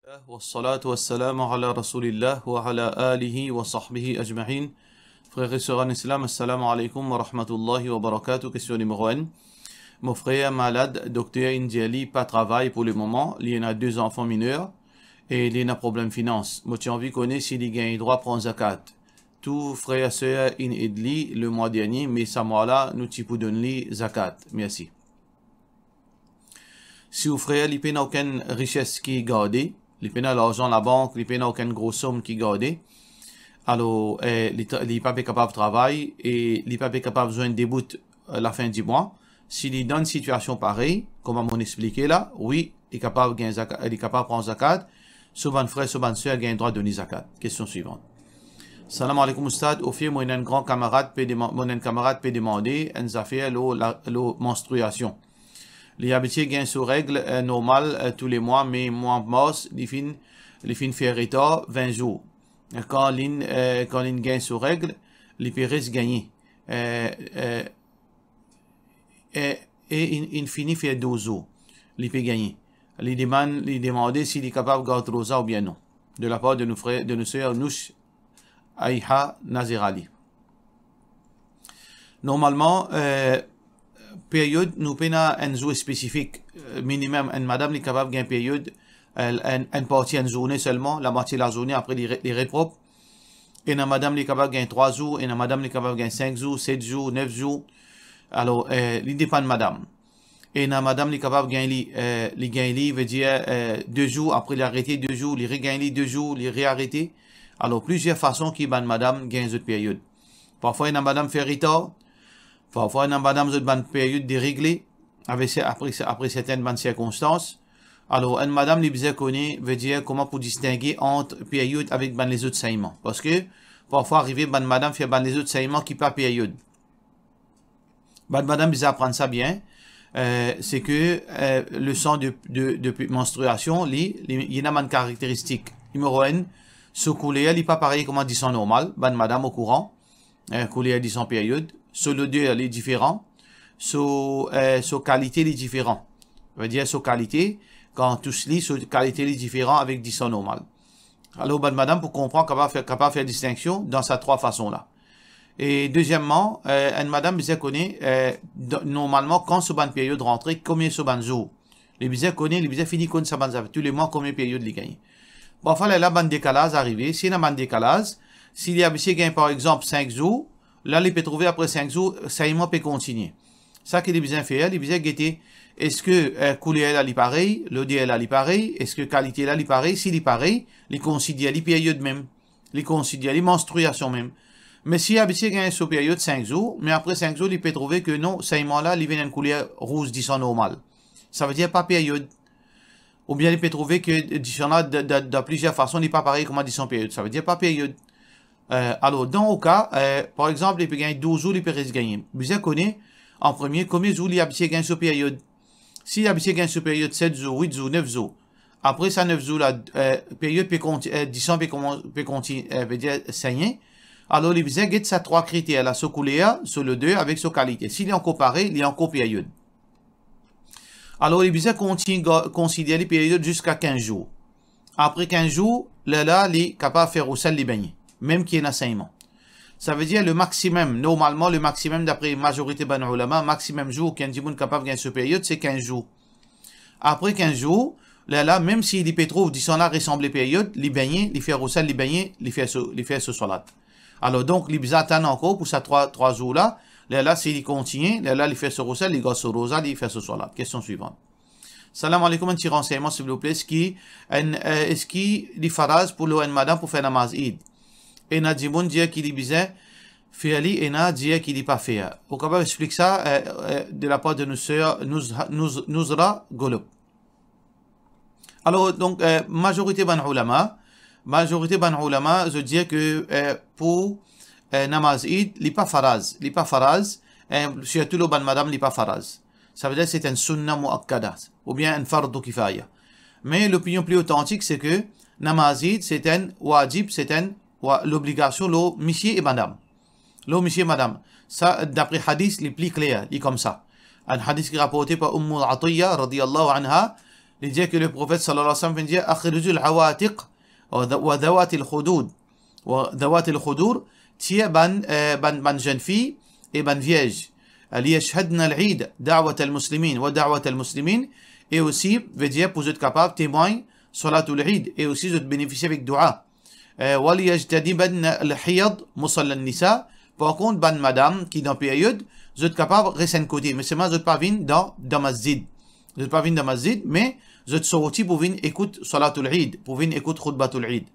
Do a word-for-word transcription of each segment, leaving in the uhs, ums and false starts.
Wassalatu wassalamu ala Rasoulillah wa ala alihi wa sahbihi ajmain. Frer e ser an Islam, assalamu alaikum wa rahmatullahi wa barakatuh. Kestion nimero enn. Mo frer malad, dokter inn dir li pa travay pou lemoman, li ena de zanfan miner e li ena problem finans. Mo ti anvi kone si li gagn drwa pran zakat. Tou frer e ser inn ed li lemwa dernie, me sa mwa la nou ti pou donn li zakat. Mersi. Si ou frer li pena okenn rises ki garde, li pena larzan labank, li pena okenn gro som ki garde, alor, eh, li tra-, li pa pe kapav travay e li pa pe kapav zwenn de bout, eh, lafin di mwa. Si li dan enn sitiasion parey, kouma mo'nn explike la, wi, li kapav gagn zaka-, li kapav pran zakat, so bann frer, so bann ser gagn drwa donn li zakat. Kestion swivan. Salam alaikum Oustad, ofer mo ena enn gran kamarad pe deman-, mo ena enn kamarad pe demande enn zafer lor la, lor manstriasion. Li abitie gagn so reg, eh, normal, eh, tou le mwa, me mwa mars, li finn, li finn fer retar vin zour. Kan linn, eh, kan linn gagn so reg, li pe res gagne. Eh, eh, e, e inn, inn fini fer douz zour, li pe gagne. Li demann, li demande si li kapav gard roza oubien non. De lapar de nou frer, de nou ser Nouch Aiha Nazir Ali. Normalman, eh, period, nou pena enn zour spesifik. Eh, minimem, enn madam, li kapav gagn period, eh, enn, enn parti enn zourne selman, lamwatie lazourne, apre li re-, li reprop. Ena madam, li kapav gagn trwa zour, ena madam, li kapav gagn sink zour, set zour, nef zour. Alor, eh, li depann madam. Ena madam, li kapav gagn li, eh, li gagn li, vedir, eh, de zour, apre li arete de zour, li regagn li de zour, li rearete. Alor, plizier fason ki bann madam gagn zot period. Parfwa, ena madam fer retar. Parfwa, ena madam zot bann period deregle, avek se-, apre, apre sertenn bann sirkonstans. Alor, enn madam, li bizin kone, vedir, kouma pou distinge ant period avek bann lezot segnman. Parski, parfwa, arive bann madam fer bann lezot segnman ki pa period. Bann madam bizin aprann sa bien, eh, se ke, eh, le san de, de, de manstriasion, li, li, li ena bann karakteristik. Nimero enn, so kouler, li pa parey kouma disan normal, bann madam okouran, eh, kouler disan period, so loder, li diferan, so, eh, so kalite, li diferan. Vedir, so kalite, kan tous li, so kalite, li diferan avek disan normal. Alor, bann madam pou konpran, kapav fer, kapav fer distinksion dan sa trwa fason la. E dezieman, eh, enn madam bizin kone, eh, dan, normalman, kan so bann period rantre, konbien so bann zour. Li bizin kone, li bizin fini konn sa bann zafer, tou le mwa konbien period li gagne. Parfwa, lerla bann dekalaz arive, si ena bann dekalaz, si li abitie gagn, par exanp, sink zour, la li pe trouve apre sink zour, segnman pe kontigne. Sa ki li bizin fer, li bizin gete, eski, eh, kouler la li parey, loder la li parey, eski kalite la li parey, si li parey, li konsider li period mem. Li konsider li manstriasion mem. Me si li abitie gagn so period sink zour, me apre sink zour, li pe trouve ke non, segnman la, li vinn enn kouler rouz disan normal. Savedir pa period. Oubien li pe trouve ke disan la, dan, dan, dan plizier fason, li pa parey kouma disan period. Savedir pa period. Eh, alor, dan ou ka, eh, par exanp, li pe gagn douz zour, li pe res gagne. Bizin kone, an premie, konbien zour li abitie gagn so period. Si li abitie gagn so period set zour, wit zour, nef zour, apre sa nef zour la, eh, period pe konti-, eh, disan pe koman-, pe konti-, eh, vedir segne, alor li bizin get sa trwa kriter la, so kouler, so loder avek so kalite. Si li ankor parey, li ankor period. Alor, li bizin kontign ga-, konsider li period ziska kinz zour. Apre kinz zour, lerla li kapav fer rousel li begne, mem ki ena segnman. Savedir le maximum, normalman, le maximum, dapre mazorite bann oulama, maximum zour ki enn dimoun kapav gagn so period, se kinz zour. Apre kinz zour, lerla, mem si li pe trouv disan la resanble period, li begne, li fer rousel, li begne, li fer so, li fer so swalat. Alor, donk, li bizin atann ankor pou sa trwa, trwa zour la. Lerla, si li kontigne, lerla, li fer so rousel, li gard so roza, li fer so swalat. Kestion swivan. Salam aleykoum, enn ti ransegnman, silvouple, eski enn, eh, eski li faraz pou lor enn madam pou fer namaz Eid? Ena dimoun dir ki li bizin fer li, ena dir ki li pa fer. Ou kapav explik sa, eh, eh, de lapar de nou ser Nouz-, Nouz-, Nouzra Golop. Alor, donk, eh, mazorite bann oulama, mazorite bann oulama, zot dir ke, eh, pou, eh, namaz Eid, li pa faraz, li pa faraz, eh, sirtou lor bann madam, li pa faraz. Savedir se enn sunna muakkada, oubien enn fard kifaya. Me lopinion pli otantik, se ke namaz Eid, se enn wajib, se enn wa-, lobligasion lor misie e madam. Lor misie e madam. Sa, dapre hadis, li pli kler, li koumsa. Enn hadis ki raporte par Umm Atiyya, radiyallahu anha, Li dir ki Leprofet sallallahu alayhi wa sallam finn dir, "Akhrijul awatiq wa dha-, wa dhawatil khudur, wa dhawatil khudur," tir bann, eh, bann, bann zennfi e bann vierz. "Liyashhadna al-Eid da'watal muslimin wa da'watal muslimin," e osi, vedir pou zot kapav temwagn salatul Eid, e osi zot benefisie avek doua. Eh, "Wa liyajtanibanna al-hiyad musallan nisa." Par kont, bann madam ki dan period, zot kapav res enn kote, me selman zot pa vinn dan, dan masjid. Zot pa vinn dan masjid, me zot sorti pou vinn ekout salatul Eid, pou vinn ekout khutbatul Eid.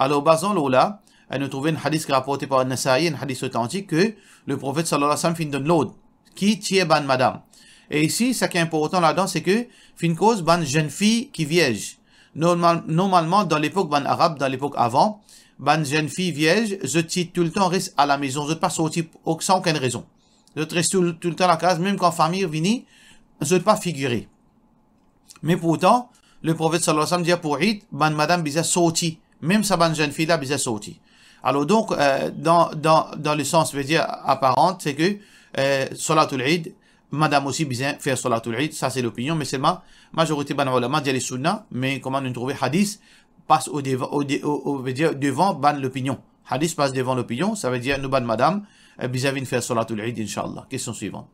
Alor, bazan lor la, eh, nou trouve enn hadis ki raporte par Nasai, enn hadis otantik, ke Leprofet sallallahu alayhi wa sallam finn donn lord ki tir bann madam. E isi, seki inportan ladan, se ke finn koz bann zennfi ki vierz. Normal-, normalman, dan lepok bann Arab, dan lepok avan, bann zennfi vierz, zot ti toultan res alamezon, zot pa sorti ok-, san okenn rezon. Zot res toul-, toultan lakaz, mem kan fami vini, zot pa figire. Me pourtan, Leprofet sallallahu alayhi wa sallam dir pou Eid, bann madam bizin sorti, mem sa bann zennfi la bizin sorti. Alor donk, eh, dan, dan, dan lesans, vedir, aparan, se ke, eh, salatul Eid, madam osi bizin fer salatul Eid, sa se lopinion, me selman, mazorite bann oulama dir li sunna, me kouma nou trouve hadis, pas o devan, o de-, o, o, vedir, devan bann lopinion. Hadis pas devan lopinion, savedir nou bann madam, eh, bizin vinn fer salatul Eid, inshallah. Kestion swivan.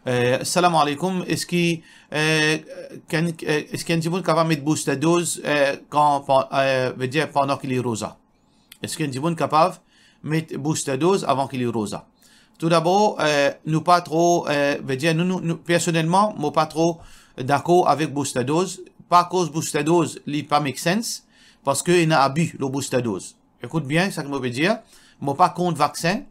Eh, salam aleykoum. Eski, eh, kan, eh, eski enn dimoun kapav met booster dose, eh, kan, pa-, eh, vedir pandan ki li roza? Eski enn dimoun kapav met booster dose avan ki li roza? Toudabor, eh, nou pa tro, eh, vedir nou, nou, nou, personelman, mo pa tro dakor avek booster dose. Pa akoz booster dose, li pa make sense, parski ena abi lor booster dose. Ekout bien sa ki mo pe dir, mo pa kont vaksin,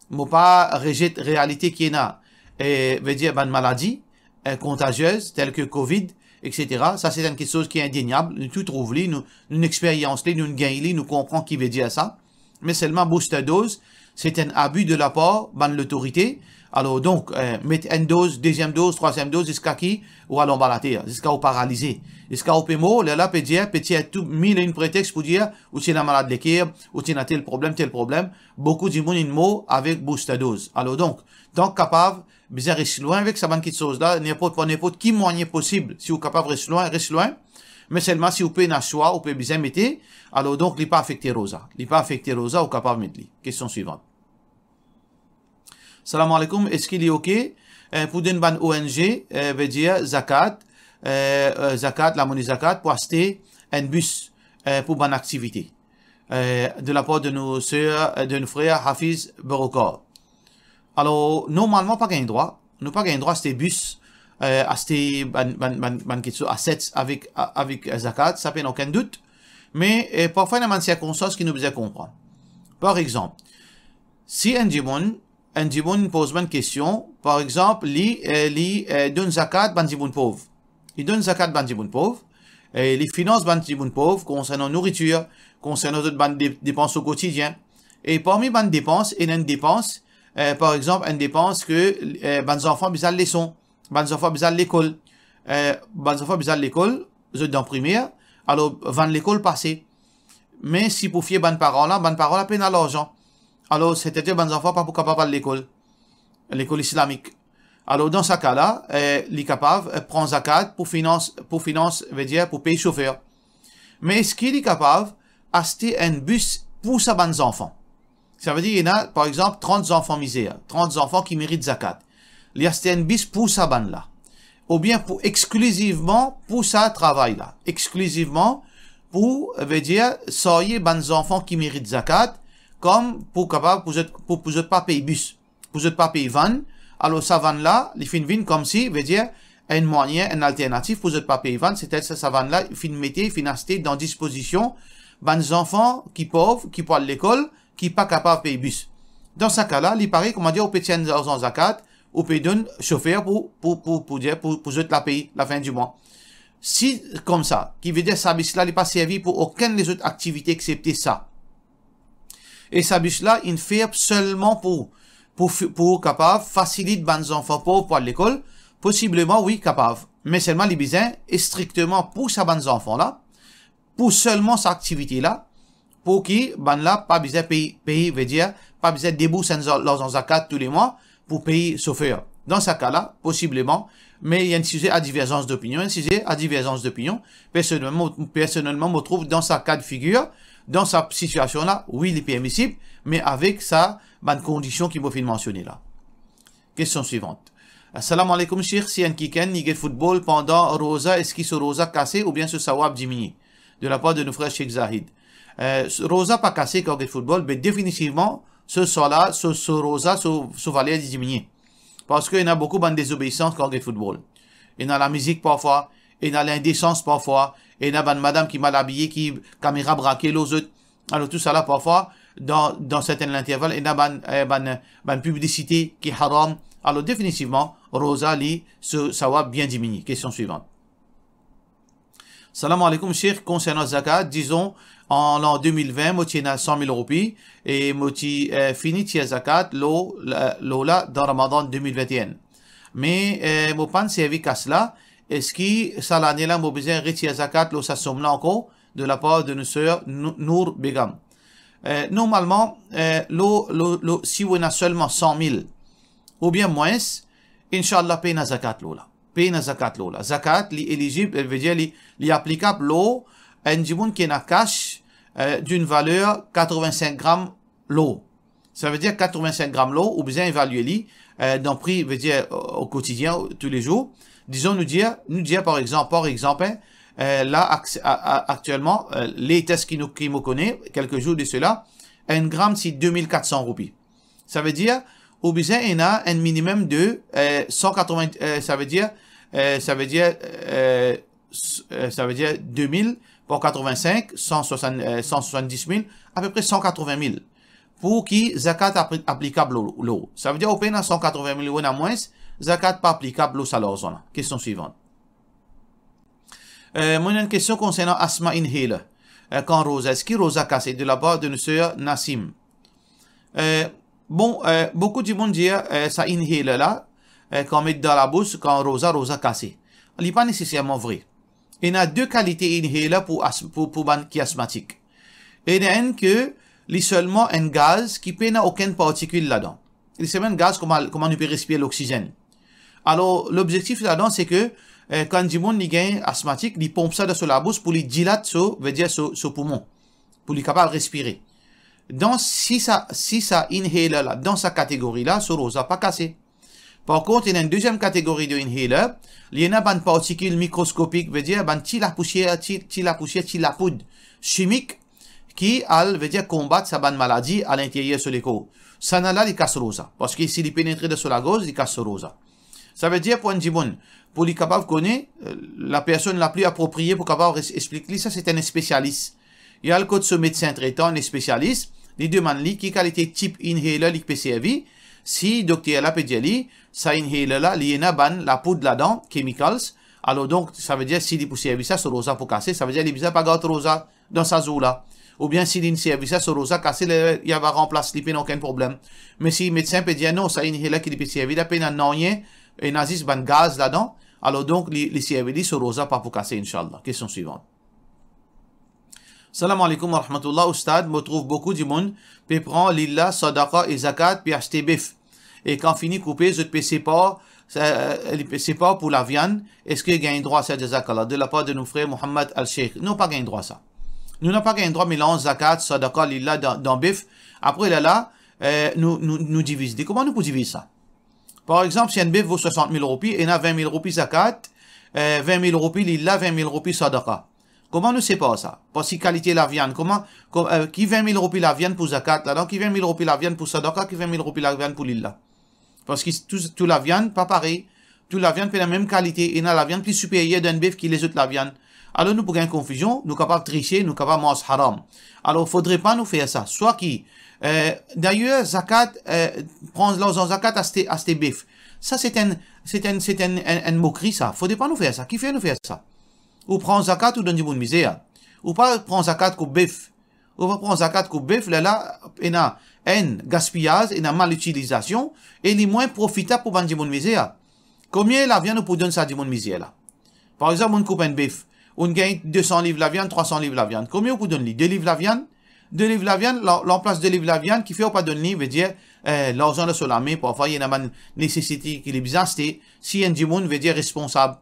mo pa rezet realite ki ena, eh, vedir bann maladi, eh, kontaziez, tel ke covid, et cetera. Sa se enn kiksoz ki indeniab, nou tou trouv li, nou, nou experyans li, nou gagn li, nou konpran ki vedir sa. Me selman booster dose, se enn abi de lapar bann lotorite. Alor donk, eh, met enn doz, deziem doz, trwaziem doz, ziska ki ou al anba later, ziska ou paralize, ziska ou pe mor, lerla pe dir, pe tir tou mil e enn pretex pou dir, ou ti ena malad leker, ou ti ena tel problem, tel problem. Boukou dimoun inn mor avek booster dose. Alor donk, tank kapav, bizin res lwin avek sa bann kiksoz la, ninport, par ninport ki mwayin posib, si ou kapav res lwin, res lwin. Me selman si ou pena swa, ou pe bizin mete, alor donk li pa afekte roza. Li pa afekte roza, ou kapav met li. Kestion swivan. Salam aleykoum, eski li oke, eh, pou donn bann O N G, eh, vedir zakat, eh, eh, zakat, lamone zakat, pou aste enn bis, eh, pou bann aktivite, eh, de lapar de nou ser, eh, de nou frer Hafiz Borokar? Alor, normalman, pa gagn drwa. Nou pa gagn drwa aste bis, eh, aste bann, bann, bann, bann kiksoz, assets avek, a-, avek, eh, zakat, sa pena okenn dout. Me, eh, parfwa, ena bann sirkonstans ki nou bizin konpran. Par exanp, si enn dimoun, enn dimoun poz mwa enn kestion, par exanp, li, eh, li, eh, donn zakat bann dimoun pov. Li donn zakat bann dimoun pov, eh, li finans bann dimoun pov konsernan nouritir, konsernan zot bann de-, depans o kotidien. E parmi bann depans, ena enn depans, eh, par exanp, enn depans ke, eh, bann zanfan bizin al leson, bann zanfan bizin al lekol, eh, bann zanfan bizin al lekol, zot dan primer, alor vann lekol pase. Me si pou fie bann paran la, bann paran la pena larzan. Alor, setadir bann zanfan pa pou kapav al lekol, lekol islamik. Alor, dan sa ka la, eh, li kapav, eh, pran zakat pou finans, pou finans, vedir pou pey sofer. Me eski li kapav aste enn bis pou sa bann zanfan? Savedir, ena, par exanp, trant zanfan mizer, trant zanfan ki merit zakat. Li aste enn bis pou sa bann la. Oubien pou exklizivman pou sa travay la. Exklizivman pou, vedir, sarye bann zanfan ki merit zakat, kom pou kapav, pou zot, pou, pou zot pa pey bis, pou zot pa pey vann. Alor sa vann la, li finn vinn komsi, vedir, enn mwayin, enn alternatif pou zot pa pey vann, setadir sa, sa vann la, finn mete, finn aste dan dispozision bann zanfan ki pov, ki pou al lekol, ki pa kapav pey bis. Dan sa ka la, li parey, koumadir, ou pe tir enn larzan zakat, ou pe donn sofer pou, pou, pou, pou dir, pou, pou zot la pey lafin di mwa. Si, komsa, ki vedir sa bis la, li pa servi pou okenn lezot aktivite exsepte sa. E sa bis la, inn fer selman pou, pou fi-, pou kapav fasilit bann zanfan pov pou al lekol, posibleman, wi, kapav. Me selman, li bizin estrikteman pou sa bann zanfan la, pou selman sa aktivite la, pou ki bann la pa bizin pey, pey, vedir, pa bizin debours enn za-, larzan zakat toulemwa pou pey sofer. Dan sa ka la, posibleman, Mais il y a un sujet à divergence d'opinion, un sujet à divergence d'opinion. Personnellement, personnellement, mo trouv dan sa ka de figir, dan sa sitiasion la, wi, li permisib, me avek sa bann kondision ki mo finn mansione la. Kestion swivant. Assalamu alaikum, Sheikh. Si enn kikenn li get foutbol pandan roza, eski so roza kase oubien so sawab diminie? De lapar de nou frer Sheikh Zahid. Eh, roza pa kase kan get foutbol, me definitivman, so sala, so, so roza, so, so valer li diminie. Parski ena boukou bann dezobeisans kan get foutbol. Ena lamizik parfwa, ena lindesans parfwa, ena bann madam ki mal abiye, ki kamera brake lor zot. Alor, tousala, parfwa, dan, dan sertin linterval, ena bann, eh, bann, bann piblisite ki haram. Alor, definitivman, roza li, so, sawab bien diminie. Kestion swivant. Salam alaikum, Sheikh. Konsernan zakat, dizon, an lan de mil vin, mo ti ena san mil roupi, e mo ti, eh, fini tir zakat lor, la, lor la, dan Ramadan de mil vin e enn. Me, eh, mo pa'nn servi kas la, eski sa lane la, mo bizin retir zakat lor sa som la ankor? De lapar de nou ser Nou-, Nour Begam. Eh, normalman, eh, lo, lo, lo, si ou ena selman san mil oubien mwins, inshallah, pena zakat lor la. Pena zakat lor la. Zakat, li elizib, eh, vedir li, li aplikab lor enn dimoun ki ena kas, eh, d'une valeur quatre-vingt-cinq grammes lor. Savedir quatre-vingt-cinq grammes lor, ou bizin evalie li, eh, dan pri, vedir, o, o kotidien, toulezour. Dizon, nou dir, nou dir, par exanp, par exanp, hein, eh, la, aks-, a, a, aktielman, eh, latest ki nou, ki mo kone, kelke zour de sela, enn gram, se de mil kat san roupi. Savedir, ou bizin ena enn minimem de, eh, san katrovin, eh, savedir, eh, savedir, eh, s-, eh, savedir de mil par katrovin-sink, san swasant, eh, san swasanndis mil, apepre san katrovin mil. Pou ki zakat apli-, aplikab lor, lor. Savedir, ou pena san katrovin mil ou ena mwins, zakat pa aplikab lor sa larzan la. Kestion swivant. Eh, mo ena enn kestion konsernan asma inhaler. Eh, kan roza, eski roza kase? De lapar de nou ser Nasim. Eh, bon, eh, boukou dimoun dir, eh, sa inhaler la, eh, kan met dan labous, kan roza, roza kase. Li pa neseserman vre. Ena de kalite inhaler pou as-, pou, pou bann ki asmatik. Ena enn ke li selman enn gaz ki pena okenn partikil ladan. Li selman enn gaz kouma, kouma nou pe respire loksizenn. Alor, lobzektif ladan, se ke, eh, kan dimoun li gagn asmatik, li ponp sa dan so labous pou li dilat so, vedir so, so poumon, pou li kapav respire. Donk, si sa, si sa inhaler la, dan sa kategori la, so roza pa kase. Par kont, ena enn deziem kategori de inhaler, li ena bann partikil mikroskopik, vedir bann ti lapousier, ti, ti lapousier, ti lapoud simik, ki al, vedir konbat sa bann maladi a linteryer so lekor. Sa la, li kas roza, parski si li penetre dan so lagorz, li kas so roza. Savedir pou enn dimoun, pou li kapav kone, eh, la personn la pli apropriye pou kapav res-, explik li, sa se enn spesialis. Li al kot so medsin tretan, enn spesialis, li demann li ki kalite tip inhaler li pe servi. Si dokter la pe dir li, sa inhaler la, li ena bann lapoud ladan, chemicals, alor donk, savedir si li pou servi sa, so roza pou kase, savedir li bizin pa gard roza dan sa zour la. Oubien si linn servi sa, so roza kase, li, li ava ranplas li, pena okenn problem. Me si medsin pe dir non, sa inhaler ki li pe servi la, pena nanye, ena zis bann gaz ladan, alor donk li, li servi li, so roza pa pou kase, inshallah. Kestion swivant. Salam alaikum wa rahmatullah, Oustad, mo trouv boukou dimoun pe pran lillah, sadaqa e zakat, pe aste bef. E kan fini koupe, zot pe separ, sa, eh, li pe separ pou laviann, eski gagn drwa sa, jazakallah, de lapar de nou frer Mohammad Al Sheikh? Non, pa gagn drwa sa. Nou napa gagn drwa melanz zakat, sadaqa, lillah dan, dan bef. Apre la la, eh, nou, nou, nou diviz li. Kouma nou pou diviz sa? Par exanp, si enn bef vo swasant mil roupi, ena vin mil roupi zakat, eh, vin mil roupi lillah, vin mil roupi sadaqa. Kouma nou separ sa? Parski kalite laviann, kouma, ko-, eh, ki vin mil roupi laviann pou zakat ladan, ki vin mil roupi laviann pou sadaqa, ki vin mil roupi laviann pou lillah? Parski tou, tou laviann pa parey. Tou laviann pena mem kalite, ena laviann pli siperyer dan enn bef ki lezot laviann. Alor nou pou gagn konfizion, nou kapav trise, nou kapav manz haram. Alor, fodre pa nou fer sa. Swa ki, eh, dayer, zakat, eh, pran larzan zakat, aste, aste bef. Sa, se enn, se enn, se enn, enn, enn mokri sa. Fodre pa nou fer sa. Kifer nou fer sa? Ou pran zakat, ou donn dimoun mizer. Ou pa pran zakat koup bef. Ou pa pran zakat koup bef, lerla ena enn gaspiyaz, ena malitilizasion, e li mwin profitab pou bann dimoun mizer. Konbien laviann ou pou donn sa dimoun mizer la? Par exanp, ou'nn koup enn bef, ou'nn gagn de san liv laviann, trwa san liv laviann. Konbien ou pou donn li? De liv laviann? Deliv laviann, la-, lanplas deliv laviann, kifer ou pa donn li, vedir, eh, larzan dan so lame, parfwa ena bann nesesite ki li bizin aste, si enn dimoun, vedir, responsab.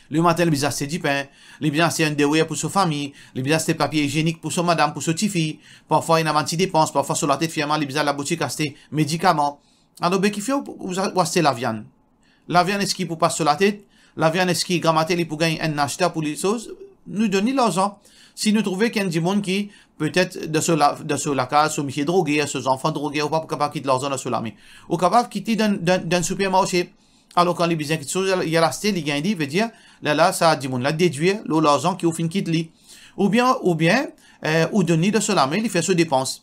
Lematin, li bizin aste dipin, li bizin aste underwear pou so fami, li bizin aste papie izienik pou so madam, pou so tifi, parfwa ena bann ti depans, parfwa so latet fer mal, li bizin al laboutik aste medikaman. Alor, be kifer ou, ou, ou aste laviann? Laviann eski pou pas so latet? Laviann eski gramatin li pou gagn enn nashta pou li soz? Nou donn li larzan. Si nou trouve ki enn dimoun ki, petet, dan so la-, dan so lakaz, so misie droge, so zanfan droge, ou pa kapav kit larzan dan so lame. Ou kapav kit li dan, dan, dan sipermarse. Alor, kan li bizin kiksoz, li al aste, li gagn li, vedir, lerla sa dimoun la dedwir lor larzan ki ou finn kit li. Oubien, oubien, eh, ou donn li dan so lame, li fer so depans.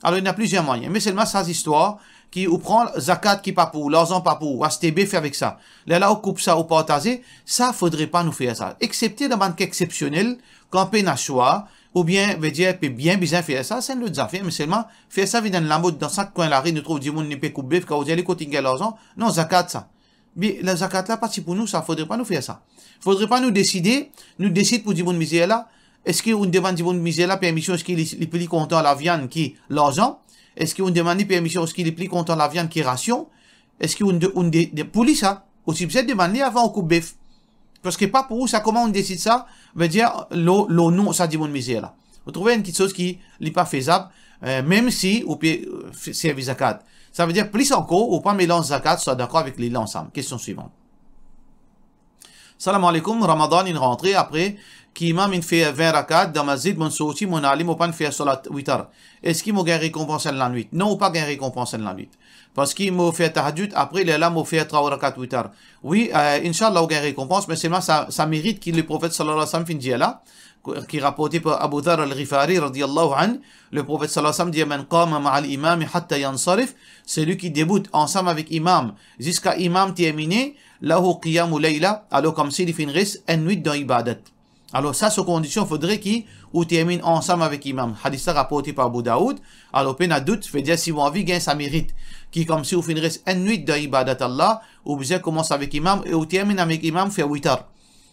Alor, ena plizier mwayin. Me selman sa zistwar ki ou pran zakat ki pa pou ou, larzan pa pou ou, ou aste bef avek sa. Lerla ou koup sa, ou partaze, sa fodre pa nou fer sa. Exsepte dan bann ka exsepsionel, kan pena swa, oubien, vedir, pe bien bizin fer sa, se enn lot zafer, me selman, fer sa vinn enn lamod dan sak kwin lari, nou trouv dimoun li pe koup bef, kan ou dir li kot inn gagn larzan, non, zakat sa. Be, lazakat la pa ti pou nou sa, fodre pa nou fer sa. Fodre pa nou deside, nou desid pou dimoun mizer la. Eski ou demann dimoun mizer la permision, eski li, li pli kontan laviann ki larzan? Eski ou demann li permision, eski li pli kontan laviann ki rasion? Eski ou de-, ou de-, de-, pou li sa, ou ti bizin demann li avan ou koup bef. Parski pa pou ou sa, kouma ou desid sa, vedir, lor, lor non sa dimoun mizer la. Ou trouve enn kiksoz ki li pa fezab, eh, mem si ou pe, eh, f-, servi zakat. Sa vedir plis ankor, ou pa melanz zakat, swa dakor avek li lansam. Kestion swivan. Salam aleykoum, Ramadan inn rantre, apre ki imam inn fer vin rakat dan masjid, mo'nn sorti, mo'nn ale, mo pa'nn fer salat witar. Eski mo gagn rekonpans enn lanwit? Non, ou pa gagn rekonpans enn lanwit. Parski mo fer tahajjud, apre lerla mo fer trwa rakat witar. Wi, eh, inshallah, ou gagn rekonpans, me selman sa, sa merit ki Leprofet sallallahu alayhi wa sallam finn dir la, ki raporte par Abu Dharr al-Ghifari radiyallahu anhu, Leprofet sallallahu alayhi wa sallam dir, "Man qama ma'al imami hatta yansarif", seli ki debout ansam avek imam ziska imam termine, "lahu qiyamu layla", alor koumsi li finn res enn nwit dan ibadat. Alor sa, so kondision, fodre ki ou terminn ansam avek imam. Hadis la raporte par Abu Daoud. Alor pena dout, vedir si ou anvi gagn sa merit ki koumsi ou finn res enn nwit dan ibadat Allah, ou bizin koumans avek imam e ou terminn avek imam, fer witar.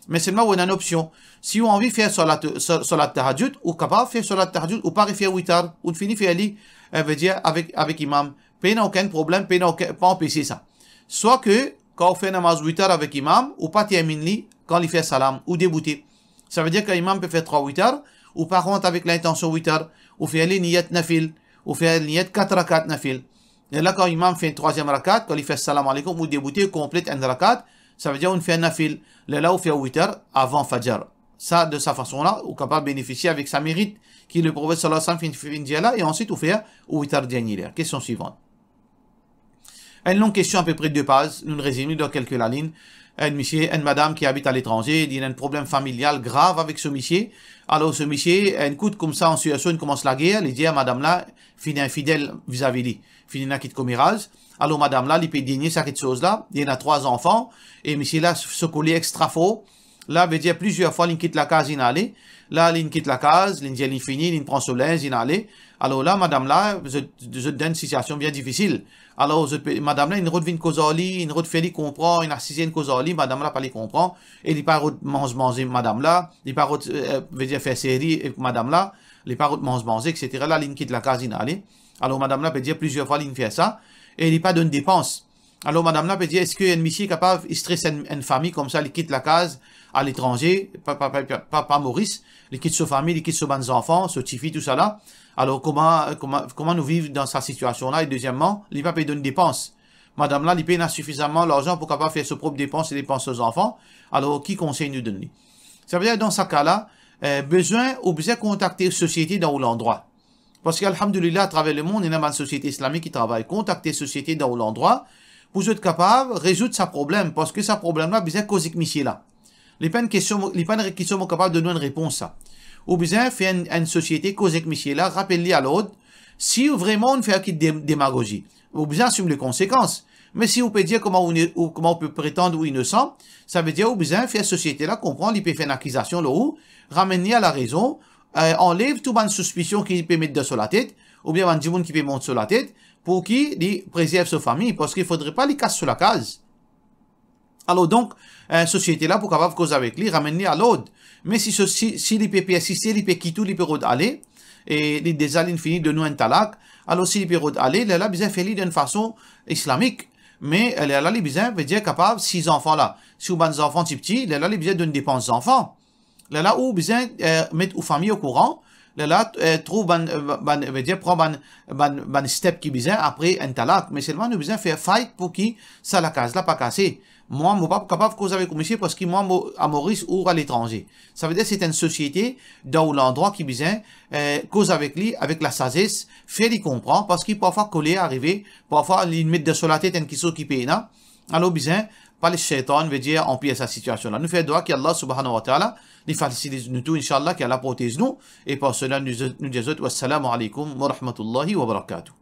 Me selman ou ena enn opsion. Si ou anvi fer salat, sa-, salat tahajjud, ou kapav fer salat tahajjud, ou pa refer witar, ou fini fer li, eh, vedir avek, avek imam. Pena okenn problem, pena okenn, pa anpese sa. Swa ke, kan ou fer namaz witar avek imam, ou pa terminn li kan li fer salam, ou deboute. Sa vedir kan imam pe fer trwa witar, ou pa rant avek lintansion witar, ou fer li niyat nafil, ou fer niyat kat rakat nafil. Lerla kan imam fer trwaziem rakat, kan li fer salam aleykoum, ou deboute, ou konplet enn rakat, sa vedir ou fer nafil. Lerla ou fer witar avan fajar. Sa, de sa fason la, ou kapav benefisie avek sa merit ki Leprofet sallallahu alayhi wa sallam finn, finn dir la, e answit ou fer ou witar dernie ler. Kestion swivan. Enn long kestion, apepre de paz, nou rezime li dan kelke lalinn. Enn misie, enn madam ki abit aletranze, li ena enn problem familial grav avek so misie. Alor so misie, enn kout koumsa, an sitiasion, inn koumans lager, li dir madam la finn infidel vizavi li, finn ena kit komeraz. Alor madam la, li pe denie sa kiksoz la, li ena trwa zanfan, e misie la, so koler extra for, la vedir plizier fwa linn kit lakaz, linn ale. La linn kit lakaz, linn dir linn fini, linn pran so linz, linn ale. Alor la, madam la, zot, zot dan enn sitiasion bien difisil. Alor zot pe, madam la, inn rod vinn koz ar li, inn rod fer li konpran, inn asize inn koz ar li, madam la pa le konpran, e li pa rod manz manze madam la, li pa rod, eh, vedir fer seri ek madam la, li pa rod manz manze, et cetera. La linn kit lakaz, linn ale. Alor madam la pe dir plizier fwa linn fer sa, e li pa donn depans. Alor madam la pe dir, eski enn misie kapav stres enn, enn fami koumsa, li kit lakaz aletranze, pa, pa, pa, pa, pa Moris, li kit so fami, li kit so bann zanfan, so tifi, tousala. Alor kouma, kouma, kouma nou viv dan sa sitiasion la? E dezieman, li pa pe donn depans. Madam la, li pena sifizaman larzan pou kapav fer so prop depans e depans so zanfan. Alor ki konsey nou donn li? Sa vedir dan sa ka la, eh, bizin, ou bizin kontakte sosiete dan ou landrwa. Parski alhamdulillah, atraver lemond, ena bann sosiete islamik ki travay. Kontakte sosiete dan ou landrwa pou zot kapav rezoud sa problem, parski sa problem la bizin koz ek misie la. Li pa enn kestion, li pa enn re-, kestion mo kapav donn ou enn repons sa. Ou bizin fer enn, enn sosiete koz ek misie la, rapel li alord. Si ou vreman ou fer ki de-, demagozi, ou bizin asim le konsekans. Me si ou pe dir kouma ou ne-, ou, kouma ou pe pretann ou inosan, sa vedir ou bizin fer sosiete la konpran li pe fer enn akizasion lor ou, ramenn li a larezon, eh, anlev tou bann sispision ki pe met dan so latet, oubien bann dimoun ki pe mont so latet, pou ki li prezerv so fami, parski fodre pa li kas so lakaz. Alor donk, eh, sosiete la pou kapav koz avek li, ramenn li alord. Me si so-, si, si li pe persiste, li pe kit ou, li pe rod ale, e li deza linn fini donn ou enn talak, alor si li pe rod ale, lerla bizin fer li dan enn fason islamik. Me, eh, lerla li bizin, vedir kapav, si zanfan la, si ou bann zanfan tipti, lerla li bizin donn depans zanfan. Lerla ou bizin, eh, met ou fami okouran, lerla, eh, trouv bann, eh, bann, vedir pran bann, bann, bann step ki bizin apre enn talak. Me selman nou bizin fer fight pou ki sa lakaz la pa kase. Mwa, mo pa kapav koz avek ou misie, parski mwa, mo a Moris ou aletranze. Savedir, se enn sosiete dan ou landrwa ki bizin, eh, koz avek li, avek lasazes, fer li konpran, parski parfwa koler arive, parfwa li met dan so latet enn kiksoz ki pena, alor bizin, pa les Setan, vedir, anpir sa sitiasion la. Nou fer dwa ki Allah subhanahu wa ta'ala, li fasil nou tou, inshallah, ki Allah protez nou, e par sela, nou, nou dir zot, wassalamu alaikum wa rahmatullahi wa barakatuh.